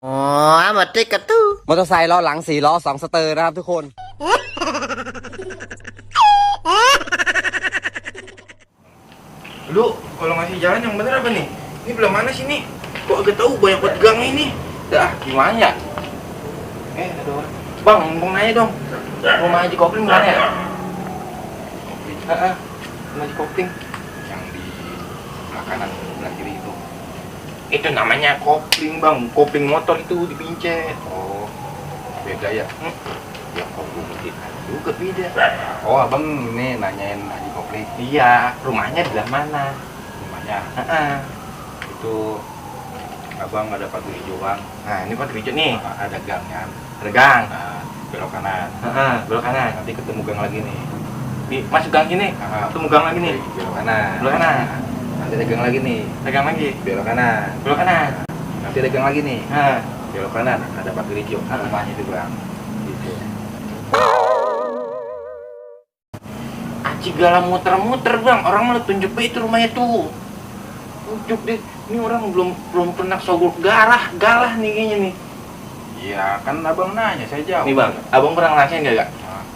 อ๋อมาติกกระตู้มอเตอร์ไซค์ล้อหลัง4 ล้อ 2 สเตอร์นะครับทุกคน Lu, kalau ngasih jalan yang bener apa nih? Ini belah mana sih nih? Kok agak tahu banyak banget gang ini? Dah, gimana ya? Ada orang. Bang, mau nanya dong. Rumah Haji Kopling mana ya? Heeh. Rumah Haji Kopling yang di makanan sebelah kiri itu. Itu namanya kopling, Bang. Kopling motor itu dipincet. Oh, beda ya? Ya, kok gue ngerti juga beda. Oh, abang ini nanyain Haji Kopling. Iya, rumahnya di belah mana? Rumahnya Heeh. itu abang ada pagar hijau bang. Nah, ini pagar hijau nih. Ada gang kan. Ada gang. Nah, belok kanan. Heeh, belok kanan. Nanti ketemu gang lagi nih. Masuk gang ini, ketemu gang lagi nih. Belok kanan. Belok kanan. Nanti ada gang lagi nih. Ada gang lagi. Belok kanan. Belok kanan. Nanti ada gang lagi nih. Nah, Belok kanan. Ada pagar hijau. Rumahnya itu bang. Gitu. Aci galah muter-muter bang. Orang malah tunjuk itu rumahnya tuh. Tunjuk deh. Ini orang belum pernah sogok galah nih kayaknya nih. Iya kan abang nanya saya jawab. Nih bang, abang pernah ngerasain gak?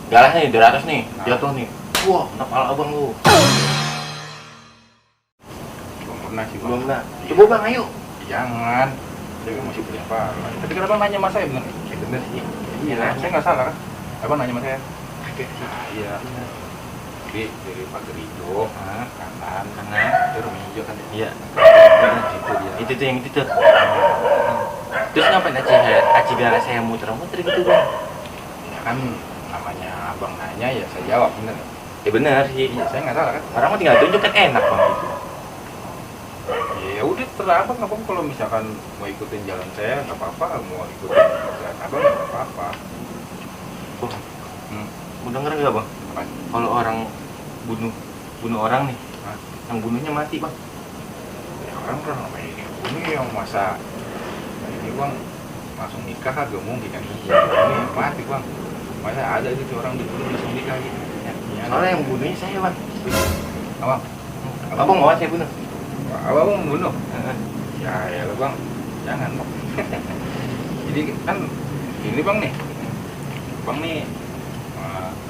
Galahnya nih dari atas nih, jatuh nih. Wah, kena kepala abang lu. Belum pernah sih bang. Belum dah. Coba bang, ayo. Jangan. Saya kan masih punya apa? Tapi kan abang nanya sama saya bener. Ya bener sih. Iya, saya nggak salah kan? Abang nanya sama saya. Oke sih. Iya. Jadi dari pagar hijau, kanan, itu rumah hijau kan? Iya. Itu dia. Itu tuh yang itu tuh. Terus ngapain Aci galah saya muter-muter gitu bang? Ya kan namanya abang nanya ya saya jawab bener. Ya bener sih. Iya, saya nggak salah kan? Orang mah tinggal tunjuk kan enak bang gitu. Ya udah terserah abang kalau misalkan mau ikutin jalan saya nggak apa-apa, mau ikutin jalan abang nggak apa-apa. Oh, mau denger gak bang? Kalau orang bunuh orang nih, yang bunuhnya mati bang. Ya orang namanya ini yang masa ini bang langsung nikah agak mungkin kan? Ini mati bang. Masa ada gitu orang dibunuh langsung nikah gitu? Ya, Soalnya yang bunuhnya saya bang. abang, Abang mau saya bunuh? abang membunuh? Ya bang, jangan bang. Jadi kan ini bang nih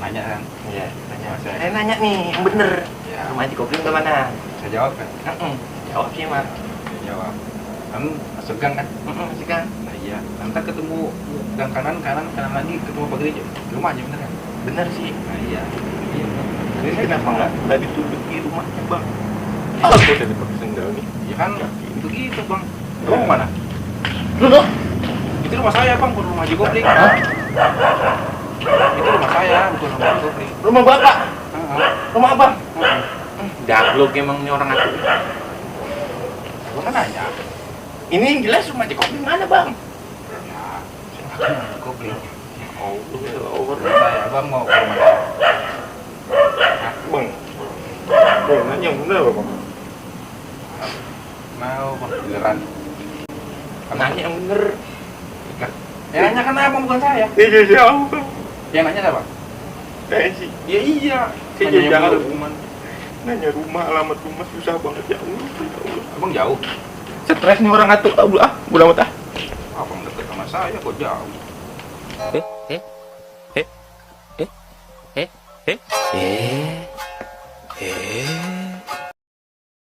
nanya kan? Iya, nanya. Saya Saya nanya nih, yang bener. Ya. Rumah Haji Kopling kemana? saya jawab kan? Ya oke mas. Saya jawab. Kan masuk gang kan? Masih kan? Nah iya. Nanti ketemu gang kanan lagi ketemu pagar hijau. Rumahnya bener kan? Bener sih. Nah iya. Iya. Ini kenapa nggak ditutup di rumahnya bang? Aku udah pakai sendal nih. Ya kan begitu bang. Rumah mana? Loh? Itu rumah saya bang, bukan rumah Haji Kopling. Itu rumah saya, bukan rumah Haji Kopling. Rumah bapak? Rumah abang? Heeh. Jaglok emang ini orang aku. Gua kan nanya. Ini yang jelas rumah Haji Kopling mana bang? Ya, saya nggak kenal Haji Kopling. Oh, Rumah saya, abang mau ke rumah saya. bang. Nanya yang bener bang. Mau bang, beneran. Nanya yang bener. Yang nanya kan abang bukan saya. Iya siapa? Yang nanya siapa? Saya sih. Ya iya. Saya Nanya jangan rumah. nanya rumah, alamat rumah susah banget ya Allah. Abang jauh. Stres nih orang ngatur tahu bodo amat ah. Abang deket sama saya kok jauh. eh